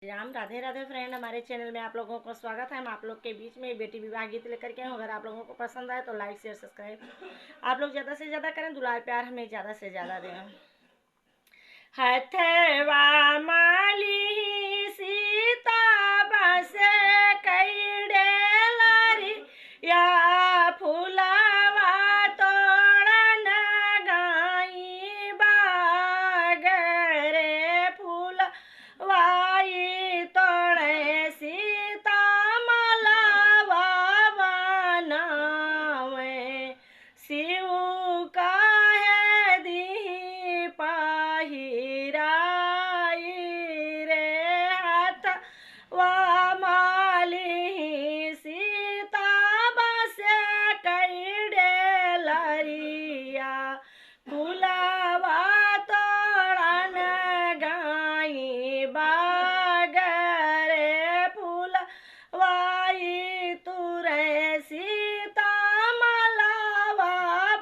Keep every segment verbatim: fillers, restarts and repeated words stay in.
राम राधे राधे friend, हमारे channel में आप लोगों को स्वागत है। हम आप लोग के बीच में बेटी विवाह गीत लेकर के आए हूँ। अगर आप लोगों को पसंद आए तो like, share, subscribe आप लोग ज़्यादा से ज़्यादा करें। दुलार प्यार हमें ज़्यादा से ज़्यादा दें। हथवा माली सीता बसे कई डेलरी या फुलवा तोड़न गाई बागरे फुल वाई तोड़े सीता मलवा बनावे। शिव काहे दिही पहिराई रे हथवा माली सीता बसे कई डेलरिया फुलवा तोड़न गाई बागरे फुलवाई तुरे सीता मलवा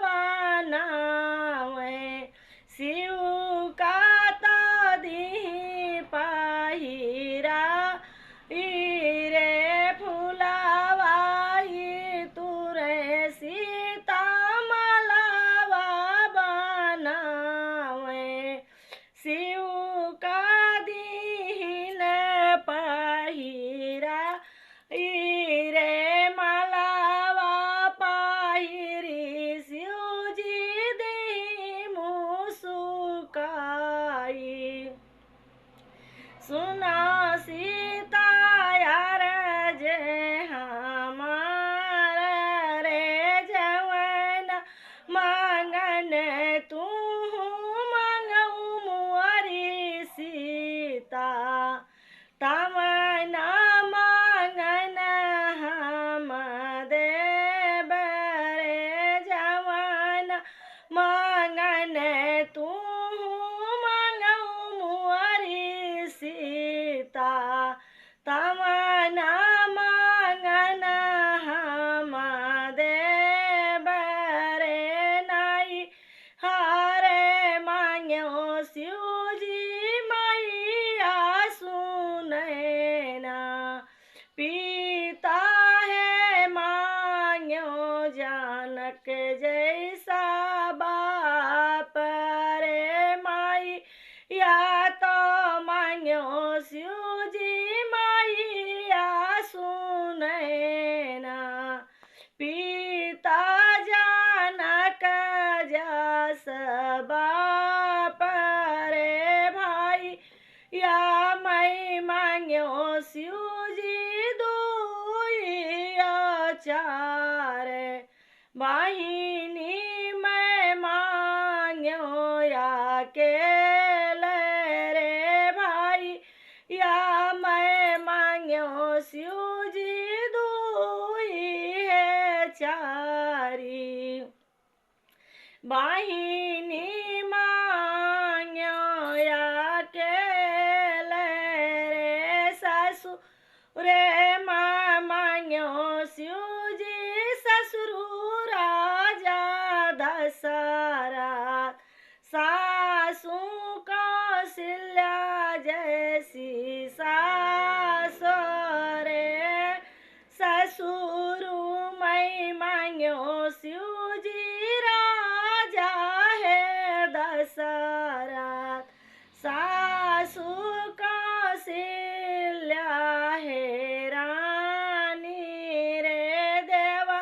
बनावे। शिव का तो दिही पहिराई रे फुलवाई तुरे सीता मलवा बनावे। शिव का दिहिन पहिराई रे मलवा पहिरी शिव जी दिही मुसुकाई। सुना सीता अरज हमार रे जवन मांगन तू मांगउ मोरी सीता। तवन मांगन हम देब रे जवन मांगन तू मांगउ मोरी सीता। तवन मांगन हम देब रे नाई हरे मांग्यो शिव जी मैया सुनैना। पिता हे मांग्यो जनक जैसा बाप रे माई या तो मांग्यो शिव जी मैया सुनैना। पिता जनक जस बाप रे भाई या मैं मांग्यो शिव जी दुई अचार। बहिनी मैं मांग्यो अकेल रे भाई या मैं मांग्यो शिव जी दुई हे चारी। बहिनी मांग्यो अकेल रे ससुर रे माँ मांग्यो शिव जी ससुर राजा दशरथ। सासू कौशल्या जैसी सासो रे ससुर मैं मांग्यो शिव जी राजा हे दशरथ। सासू कौशल्या हे रानी रे देवा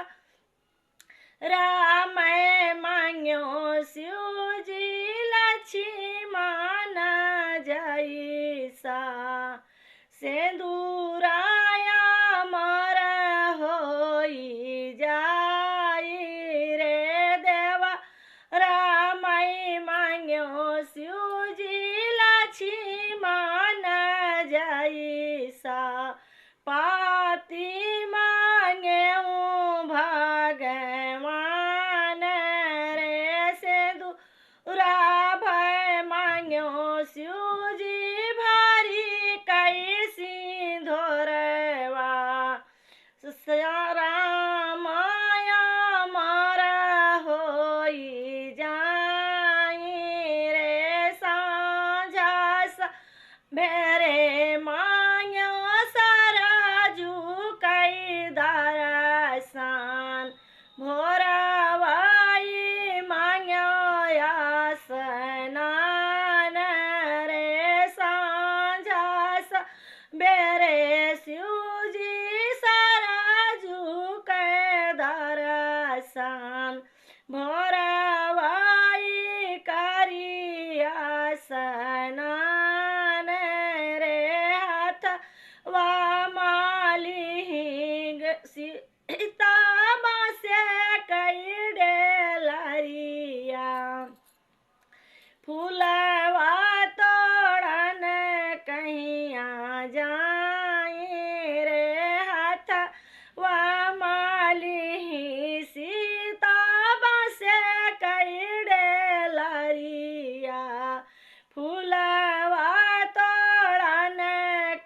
राम मांग्यो शिव जी लक्ष्मण जैसा। सेंदुराया मर होई जाई रे देवा राम मांग्यो शिव जी लक्ष्मण जैसा। पाती मांग्यो भगवान रे सेंदुरा भय मांग्यो शिव जी भारी कई सिंदूर जाई रे हथवा मालिही सीता बसे कई डेलरिया, फूलवा तोड़न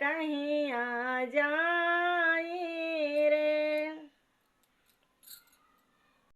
कहिया जा